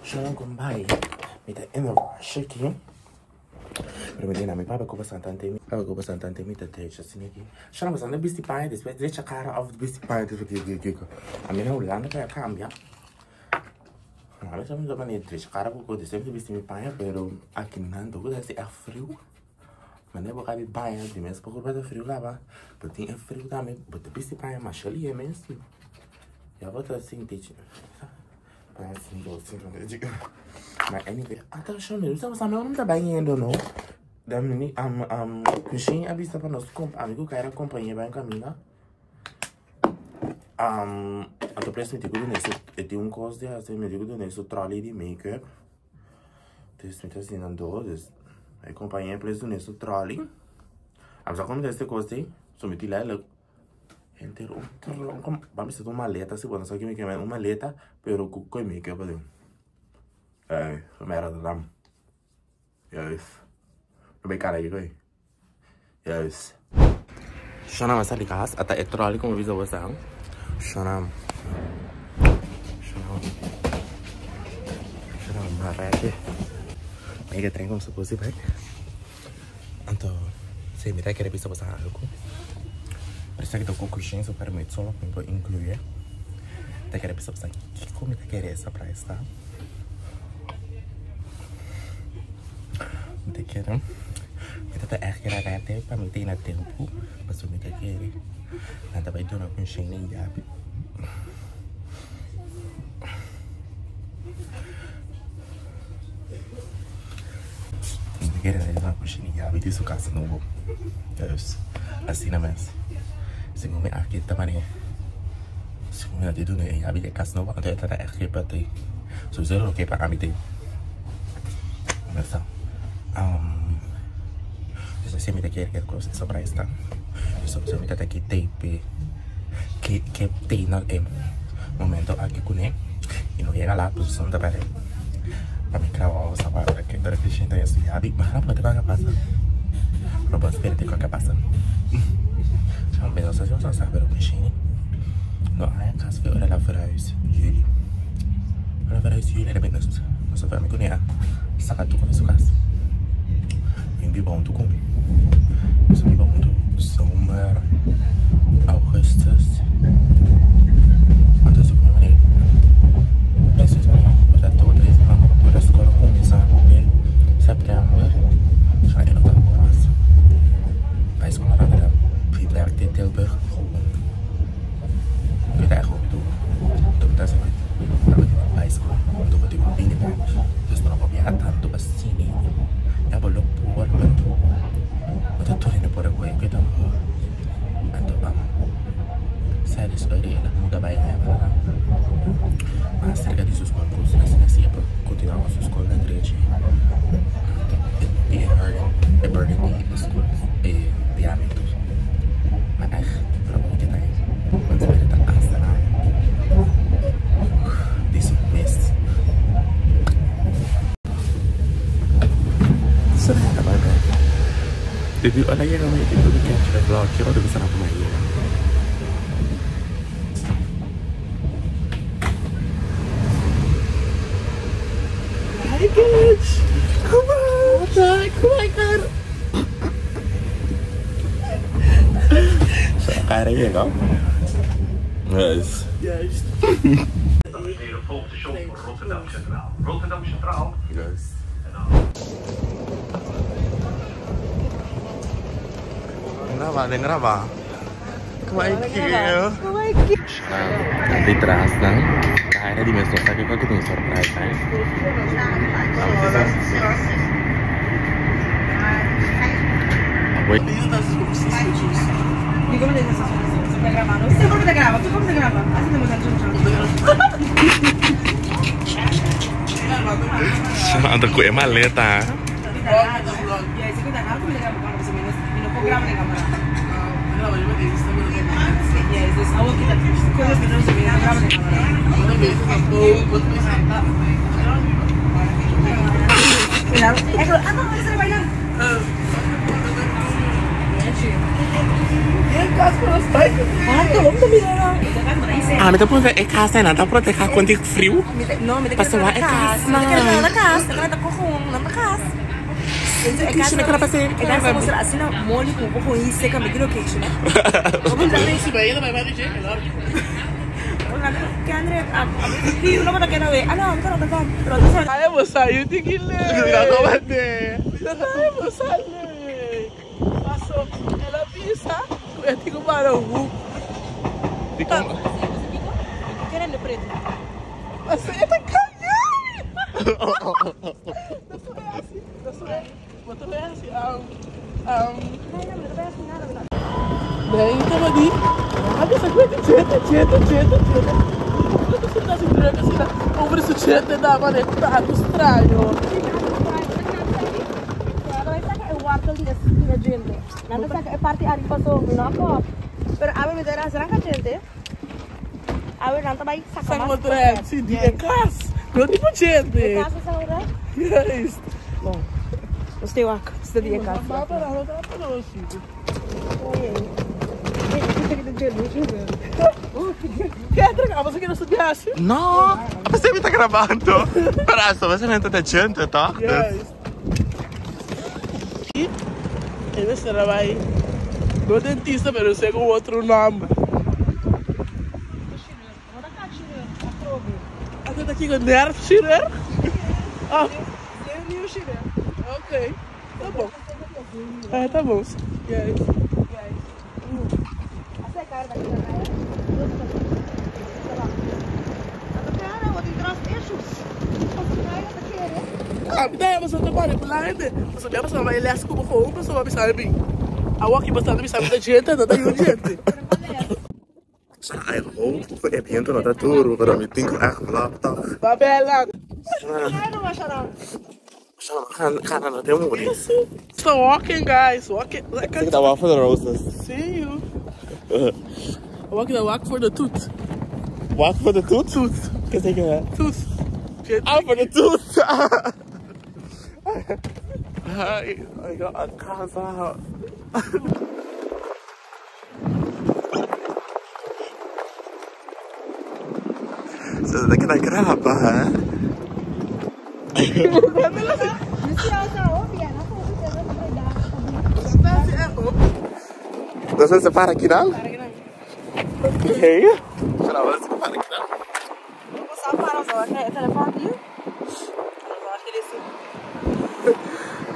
Shon con bai. Mi ta in a rush aki. Pero mi na mi papia cu bastante ante mi. Papia cu bastante ante mi ta drecha asina aki. Shon bastante bisti paña despues drecha cara of bisti paña despues kiko kiko. A mi na Hulanda pa cambia. A veces mi ta mane drecha cara cu despues mi bisti mi paña pero aki nan ta haci echt friu. Mane bo cabi baña di mes poco ta friu caba. Bo tin e friu tambe bo ta bisti paña masha lie mes. Ya bo ta sinti. Maar anyway, atenção, meu, sabe, sabe, eu não tá banhando, não. Da mini, am, am, machine a vista para nós, amigo, que era companhia bem caminha. Um, a preço me digo nesse, eu tenho um costo de assim, me digo nesse trolley de make-up. Dus me tá assim, andou, dus, a companhia preço nesse trolley. Am só como desse costo, so me tira Henter un tronco. Ba mi un maleta, si bueno, sabe que me un maleta, pero con make-up adin. Eh, me Rotterdam. Juist. No ben cara aí, Juist. Shona vai sair de casa, até é trolley como avisa você. Shona. Shona. Shona, marete. Mega trem como se fosse, vai. Então, se me dá querer pensar você algo. Parece que tô com consciência para me solo para incluir. Tá querendo pensar você que como tá querendo essa praia está? Te quero. Ik had echt graag pa mi na tempo. Paso mi ta kere. Nada vai dona com Shane e Gabi. Mi kere dona com Shane e Gabi di su casa nobo. Dus, asina mes. Segun mi aki ta mane. Segun mi dat doen e Gabi de casa nobo. Anto e ta echt geen partij. Sowieso lo que pa ami te. Basta. Dus asina mi ta kere que cos esa prijs ta. Dus sowieso mi ta taki tape. Que que te na e momento aki kune. Y no llega la pues son ta pare. Pa mi graba o sa pa que de repente ya su Gabi. Maar no te qué pasa. No puedo esperar qué pasa. Zo zo zo pero misschien. No, hij gaat veel ora la verhuis juli. Ora verhuis juli, dat ben ik nog zo ver mi kune saka tu kome su cas. In biba om toe kom. Dus biba om toe zomer augustus. Dus ik wanneer precies wanneer dat tot is van de school começar in september. Ga ik nog dat Bij school naar de werkt in Tilburg gewoon. Ik weet eigenlijk ook doen. Dat is het. Dat is bij school. Dat wordt ik binnen. Dus nog op ja tanto assim. Ja, maar loop por pero wat dat toch in de porre ik weet dan. En toen zij dus bij de muda bij hebben. Maar cerca de sua escola, assim, assim, para continuar com a sua escola na direita. Die burden, de burden die de school diameters. Maar echt, pero ook het Want ze willen dat aanstaan. Die is mist. Sorry, bye bye. Baby, olha aí, eu não quero vlog, eu não vou para aí. Hi, bitch. Come on. Oh my God. Cara aí, legal? Yes. Juist. Dames en heren, volgt station Rotterdam Centraal. Rotterdam Centraal. Yes. En dan Gravar, nem gravar. Como é que eu? Detrás, né? Cara de mesmo, sabe qual que tem surpresa, né? Oi. Come você vai gravar? Você como você grava? Tu como você grava? Assim não, Anda com a maleta. kas pa nos bai ku Ami ta puntra e kas ei nan ta proteha kontra e friu? Pasobra e kasnan. Paso el a bisa cu e tin cu para hoek. Dicon? Paso e ta cayé! Nos ta bay haci, nos ta bay, bo ta bay haci um. Bay taba di, a bisa cu e tin chete, chete, chete, chete. Lo ta sinta haci druk asina over su chete ta manera cu ta algo straño. Saca otro si di e cas. No di djente. Juist. Mama pero no ta conoci. Kendrick, abo sa kino studiasi? No, você me tá gravando. Pero só você não tá djente, toch? Juist. E mester a bai no dentista pero segun un otro nomber. Ata ta kiko nerfchirurg? Oh. Ok, ta bon. Ah, ta bon. Juist. Ah, mi ta haya boso ta manipula hende. Pasobra mi a pasaba bai les ku bo gewoon pasobra mi sabi bin. Awor aki bo ta bisa mi ta djente, no ta yu djente. I hope ku e biento no ta duru, pero mi tin ku echt vlog toch. Babela. Gana no te muri. So walking guys, walking. Take the walk for the roses. See you. Walking the walk for the tooth. Walk for the tooth? Tooth. Ke teken dat? Tooth. Ah, for the tooth. Ay, I got a casa. Ze dat kan graba, hè? Dat is een para aqui dan? Oké. Será dat een para aqui dan?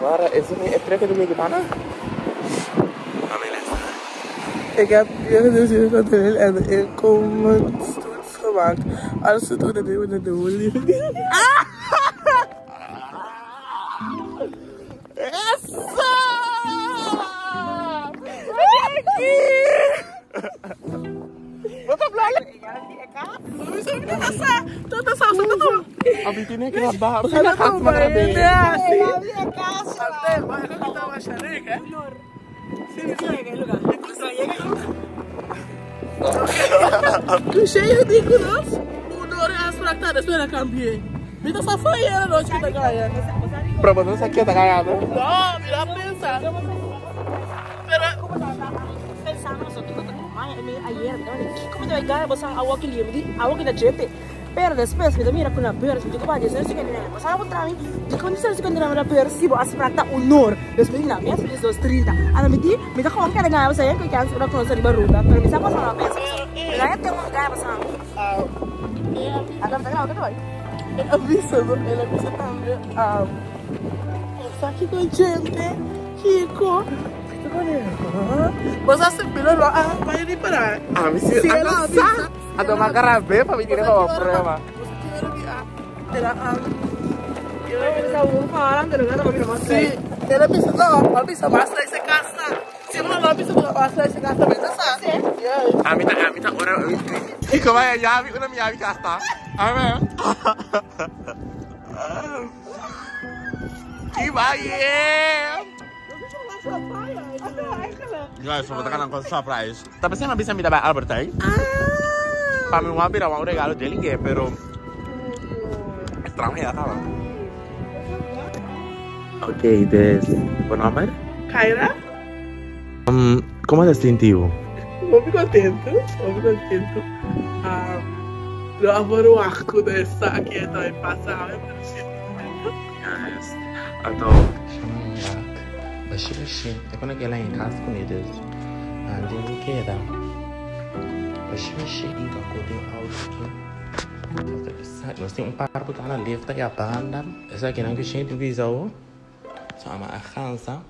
Waar is het het trekken de mee Ik heb hier dus een heel en inkomenstoets gemaakt. Alles te doen en doen en doen. Lieve. Wat een blij. Abi tiene que grabar. We gaan het Cliché ridículos. Unor afspraak daar is weer cambié. Mita sa foi era noite que tá ganhando. Pero você aqui tá ganhando. Não, mira pensa. Pero Pero después, me mira con la beurs, me digo, vaya, se que ne, sabe contra mim, de quando se que na beurs, si bo asprata honor. Después na minha feliz 230. Ana me di, me da gewoon quero ganhar, você que quer una conocer baruga, pero me sabe pasar la pensa. Pero ya tengo que ganhar pasar. Agora tá gravando, vai. Avisa, ela avisa também. Está aqui com gente, Chico. Você sempre não ah, vai nem parar. Ah, me se Se ela avisa. A tomar carabé para me tirar como prueba. Você tiver que ah, ela ah. Sim. Sí, ela pensa, não, avisa, basta esse casa. Se ela não avisa, basta esse casa, pensa, sabe? Yes. A mí ta, a mí ta, ora, Kiko vaya llave, una mi llave está. A ver. Ki vaya. Ja, zo, we gaan een surprise. Dat is een beetje bij Albert Heijn. Ah. Para mi mamá era un regalo de ligue, pero extranjera estaba. Ok, dus, mijn naam Kaira? Como te sentiu? Hopi kontentu, hopi kontentu. No a verwacht ku ta esaki a ta bai pasa awe, pero si mi kontentu. Yes. Anto, Shaman wak. Bashi bashi. E kona kela in kas ku mi dus. Antes mi keda. Bashi bashi. Inka ko den auto aki. Nos tin un par ku ta na lefta i a banda. Esakinan ku Shane tin bisa awo. So ama a gansa.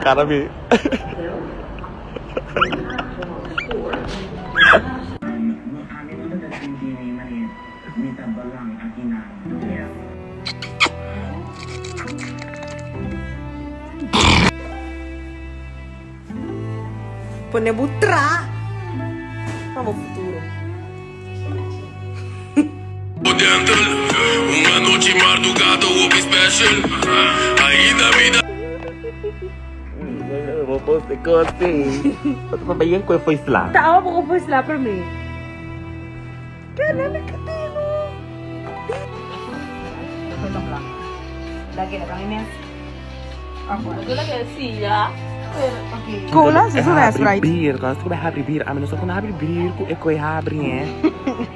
Cara mi. Pone bo tra pa bo futuro. Ta awa bo foi sla pa mi. Cola? Eso no es Sprite. Bier, kan ku habri bier. Ami no sa kon habri bier ku e koi habri, eh.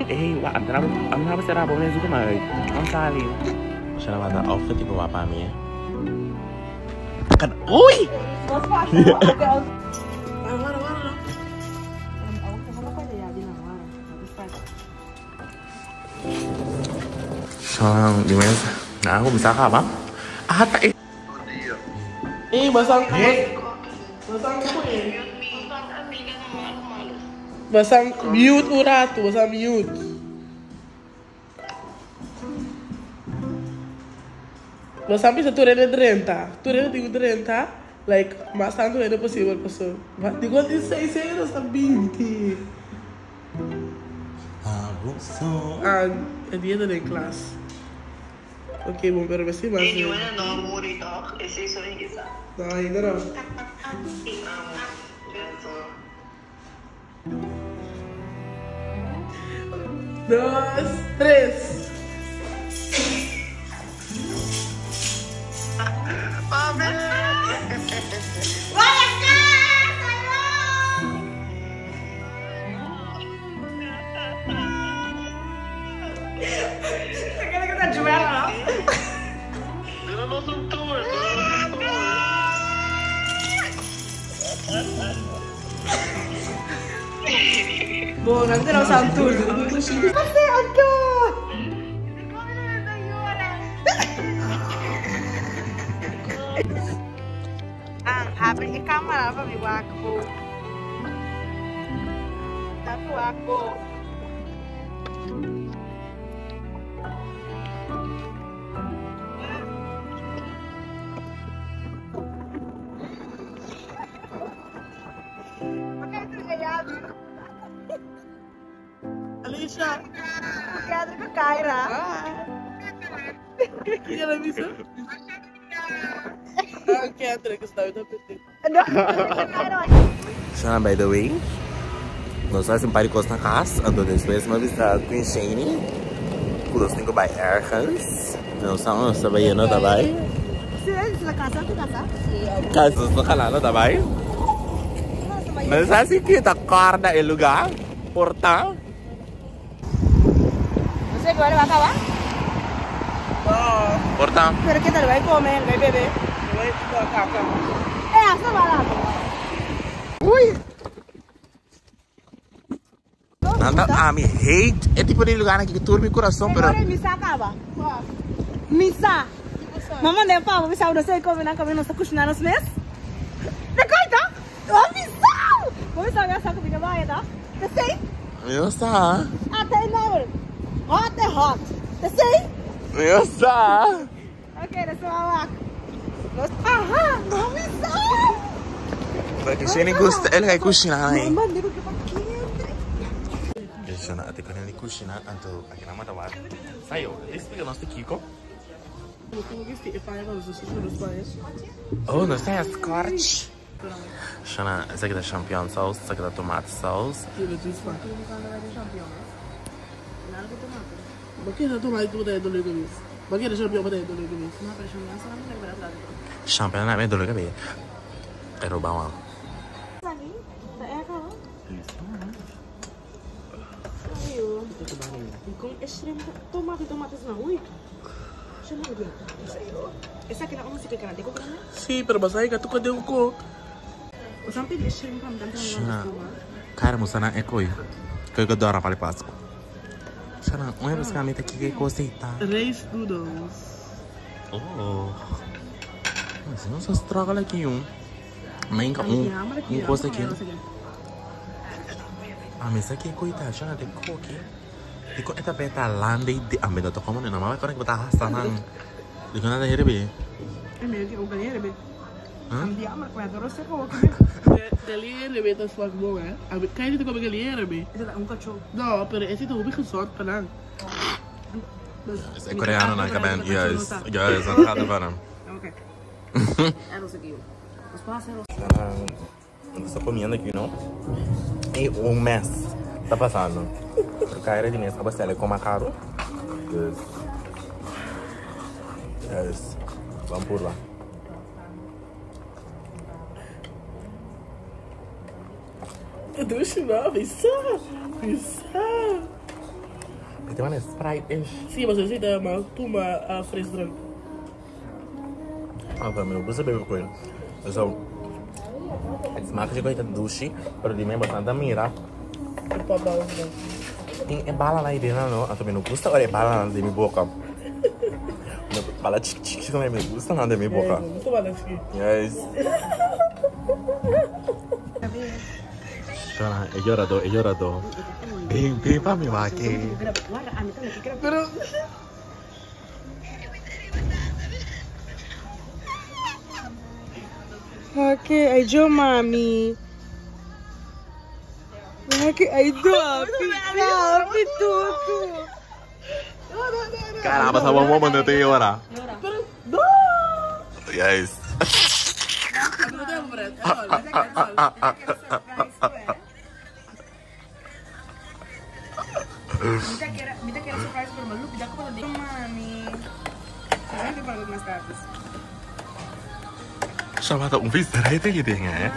Ey, wa, ami no ami no sera bo mes ku mai. On sali. Siya na mata outfit tipo pa mi, eh. Kan, uy! Shaan, di mes. Na, kuminsá kaba. Ah, ta e. Ey, basang Basang ku eh. Basang mute un rato, basang mute. Basang bisa tur hende drenta. Tur hende tin ku drenta, like, mas tantu hende posibel paso. Di kon tin 600 ta 20. Ah, e dia ta den klas. Ok, bon, pero mester mas E hende. Joana no a muri toch? Esei so mi kisa. No, ainda no. Amo. Penso. Dos, tres. Mami! Duna nos un tour, duna nos un tour. Bo, nan te nos un tour. Ah, abre e cámara pa mi wak bo. Ta wak bo. Alicia. Pedro ku Kyra. Kiko ela bisa? Ah, Kendrick está muito apetite. Shana, by the way, nos hacen un par de cosas na casa, então después me avisa Queen Shane, ku nos tin ku bai ergens. Nos sa nos ta bai no ta bai. Sí, la casa, tu casa. Casa nos no kala no ta bai. Nos sa si kita korda e lugar, porta. No sé cuál va a acabar. Porta. Pero qué tal, va a comer, va a beber. Vai caca. Hasta barato. Uy! Nanda, ah, mi hate e tipo de lugar aqui que turbe mi coração, pero Misa acaba. Misa. Mamãe, né, pá, misa, não sei como, não, como não está cozinhando os meses. De coita? Oh, misa! Vamos saber essa comida vai, tá? Te sei? Meu sa. Até não. Hot é hot. Te sei? Meu sa. Ok, deixa eu lá. Aham, não misa! Porque se nem gusta, ele vai cozinhar aí. Shona, até quando ele cozinha, então aqui na mata vai. Saiu. Explica nosso Kiko. Oh, não sei, é scorch. Shona, essa aqui é champignon sauce, essa aqui é tomate sauce. Ma che tomate tu dai dolore di cabeça? Ma che champignon dai dolore di cabeça? No, pero champignon solamente para plato. Champignon não é dolor de cabeça. É roubar uma. Com extremo tomate, tomate não, ui. Essa aqui não é que canal, Sim, pero mas aí que tu cadê o co? O sampai de extremo para me dar Cara, moça, não é coi. Que eu adoro para Páscoa. Shana, um é basicamente aqui que coisa tá. Rice noodles. Oh. Mas não só estraga aqui um. Nem um coisa aqui. Ah, mas aqui é coisa, Shana, tem coque. Dico esta peta lande de a me da como não mas agora que botar rasta não. Dico nada herbe. É meio que o galinha herbe. Andiamo qua, adoro se como De leren dat is bom, hè? Kan je dit ook met leren? Is dat een cachorro? No, pero esse é o gezond para. Is coreano na cabana. Yes, yes, dat gaat ervan. Oké. En onze aqui. Os pássaros. Estou comendo aqui, não? E um mês tá passando. Cair de mês, a como caro. Yes. Yes. Vamos por lá. Douche não, isso. Isso. Tem uma Sprite. Sim, mas eu sei da uma toma a fresca. Ah, meu, você bebe coisa. So, het smaakt je de douche, pero di me bastante mira. Tem é bala lá dentro, não? A também não gusta, olha, é bala de minha boca. Bala chique chique também me gusta nada de minha boca. Muito bala chique. Yes. Chora, he llorado, he llorado. Ven, ven pa mi vaque. Pero Ok, ay yo mami. Ok, ay do, papi, tu. Caramba, essa mamãe mandou te llorar. Pero no. Yes. Mita que era surprise pero malu, ya como lo digo mami. Sabe para más tarde. Chamada um visserij tegen dingen, hè?